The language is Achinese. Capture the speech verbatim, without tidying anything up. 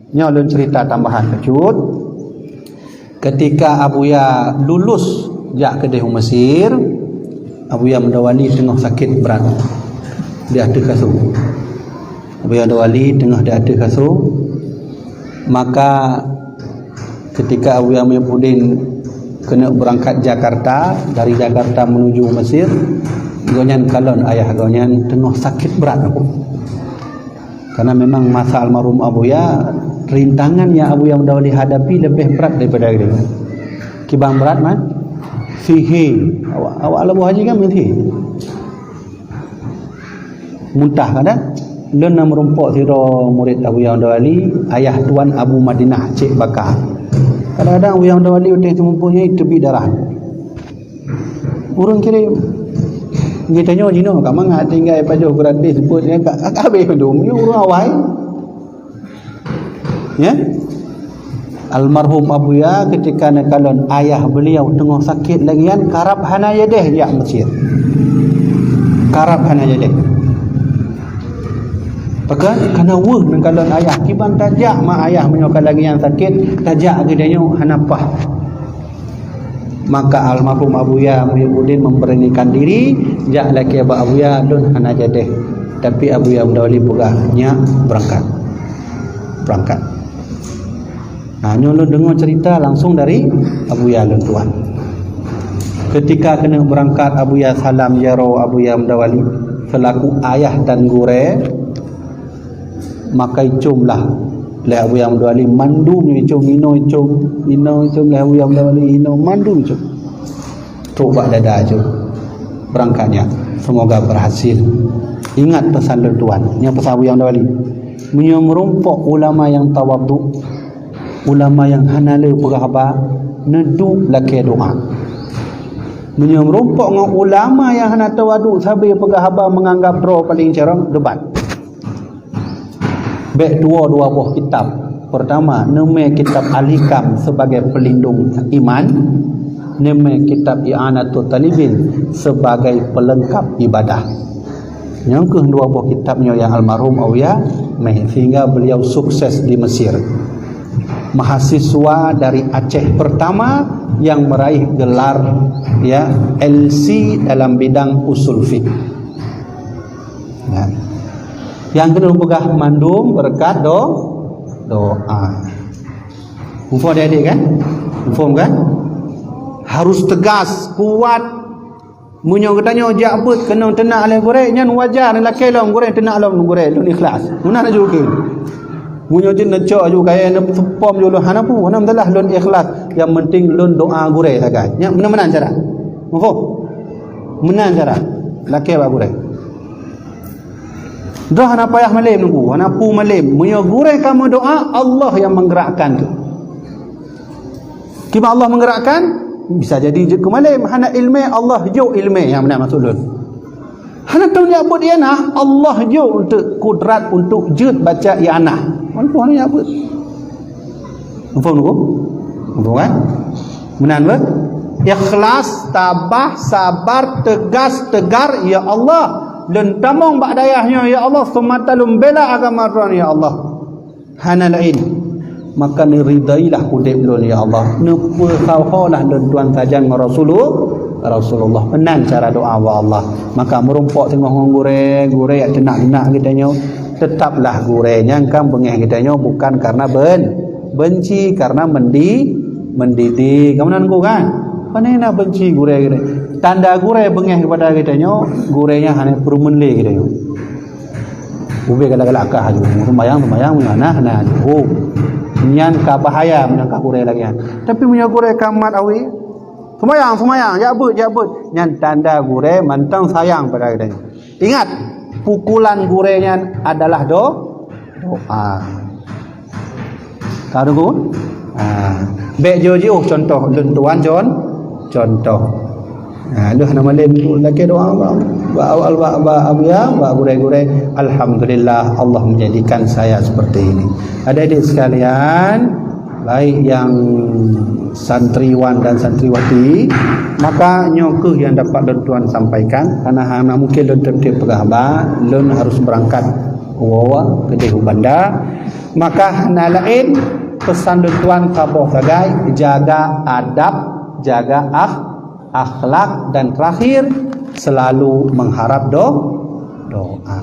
Nyoe lôn cerita tambahan bacut. Ketika Abuya lulus jak keudeh u Mesir, Abuya Mudawali teungoh sakét brat di ateueh kasô. Abuya Mudawali teungoh di ateueh kasô, maka ketika Abuya Muhyiddin keuneuk beurangkat Jakarta, dari Jakarta menuju Mesir, gobnyan kalon ayah gobnyan teungoh sakét brat. Karena memang masa almarhum Abuya, rintangan yang Abuya Mudawali hadapi lebih berat daripada itu. Kiban berat, man? Sihé. Awak, awak Labuhan Haji kan main sihé. Muntah kadang. Lôn na meurumpok sidroe murit Abuya Mudawali, ayah tuan Abu Madinah Cek Baka. Kadang-kadang Abuya Mudawali watèe seumeubeuet nyan teubiet darah. Ureueng kirém. Geutanyoe jinoe ka mangat tinggai pajoh gratis, beuet nyan ka, ka habéh mandum. Nyoe ureueng awai. Ya? Almarhum Abuya ketika neukalon ayah beliau teungoh sakét lagèe nyan, karab hana jadeh jak Mesir. Karab hana jadeh. Pakon? Karena weueh neukalon ayah. Kiban tajak ma ayah meunyoe ka lagèe nyan sakét, tajak geutanyoe hana paih. Maka almarhum Abuya Muhyiddin memberanikan diri, jak lakèe bak Abuya, "Lôn hana jadeh." Tapi Abuya Mudawali peugah, "Nyak, beurangkat. Beurangkat." Nah, nyoe lôn deungoe cerita langsung dari Abuya lôn tuan. Ketika keuneuk beurangkat, Abuya salam jaroe Abuya Mudawali selaku ayah dan gurèe. Maka icom lah lé Abuya Mudawali mandum, icom, inoe icom, inoe icom lé Abuya Mudawali, inoe mandum icom. Trok bak dada icom. Beurangkat nyak. Semoga berhasil. Ingat pesan lôn tuan. Nyoe pesan Abuya Mudawali. Meunyoe meurumpok ulama nyang tawadhu, ulama nyang hana le peugah haba, neuduek lakèe doa. Meunyoe meurumpok ngon ulama nyang hana tawadhu, sabe peugah haba menganggap droe paleng carông, debat. Bèk tuwoe dua boh kitab. Pertama, neumè kitab Al-Hikam sebagai pelindung iman, neumè kitab I'anatut Talibin sebagai pelengkap ibadah. Nyoe keuh dua boh kitab nyoe nyang almarhum Abuya mè, sehingga beliau sukses di Mesir. Mahasiswa dari Aceh pertama yang meraih gelar, ya, L C dalam bidang usul fiqh. Ya. Nyang keuneuk peugah mandum beureukat do-, doa. Muphom adik-adik kan? Muphom kan? Harus tegas, kuat. Meunyoe geutanyoe jak beuet keunong teunak lé gurèe, nyan wajar, lakèe lom gurèe teunak lom gurèe, lôn ikhlas. Meunan laju keu. Meunyoe jeuet neucok laju kayèe neuseupom laju lôn hana peue, hana masalah, lôn ikhlas. Nyang penting lôn doa gurèe sagai. Nyan meunan-meunan cara. Muphom? Meunan cara. Lakèe bak gurèe. Dah hana payah malém nunggu, hana peue malém. Meunyoe gurèe ka meudoa, Allah nyang menggerakkan tu. Kiban Allah menggerakkan, bisa jadi jeuet keu malém, hana ileumèe, Allah jok ileumèe, nyang meunan maksud lôn. Hana teuh jak beuet i'anah, Allah jok untuk kudrat untuk jeuet baca i'anah. Walaupun hana jak beuet. Muphom nunggu? Muphom kan? Meunan beuh? Ikhlas, tabah, sabar, tegas, tegar, ya Allah. Lôn tamong bak dayah nyoe, ya Allah, seumata lôn bela agama Droe, ya Allah. Hana laén. Maka neuridailah udép lôn, ya Allah. Neupeusaholah lôn tuan sajan ngon Rasulullah, Rasulullah. Meunan cara doa bak Allah. Maka meurumpok teungoh ngon gurèe, gurèe jak teunak-teunak geutanyoe. Tetaplah gurèe nyang ka beungèh geutanyoe bukan karena ben-, benci, karena mendi-, mendidik. Kamu nan kan? Pane na benci gurèe geutanyoe. Tanda gurèe beungèh keupada geutanyoe, gurèe nyan hana peurumeun lé geutanyoe. Ubé galak-galak kah aju. Seumayang, seumayang, meunyoe hana, hana aju. Oh. Nyan ka bahaya meunyoe ka gurèe lagèe nyan. Tapi meunyoe gurèe ka mat awe, seumayang, seumayang, jak beuet, jak beuet. Nyan tanda gurèe mantong sayang pada geutanyoe. Ingat, pukulan gurèe nyan adalah do-, doa. Ka deungoe? Ha. Bèk jiôh-jiôh contoh lôn tuan con-, contoh. Ha, lheuh hana malém lakèe doa bak, bak awak, bak, bak Abuya, bak gurèe-gurèe. Alhamdulillah, Allah menjadikan saya seperti ini. Adik-adik sekalian, baik yang santriwan dan santriwati, maka nyoe keuh yang dapat lôn tuan sampaikan, karena hana mungkin lôn tiep-tiep peugah ba, lôn harus berangkat. Woe keudeh u banda, maka hana laén peusan lôn tuan saboh sagai, jaga adab, jaga akh-, akhlak, dan terakhir selalu mengharap do-, doa.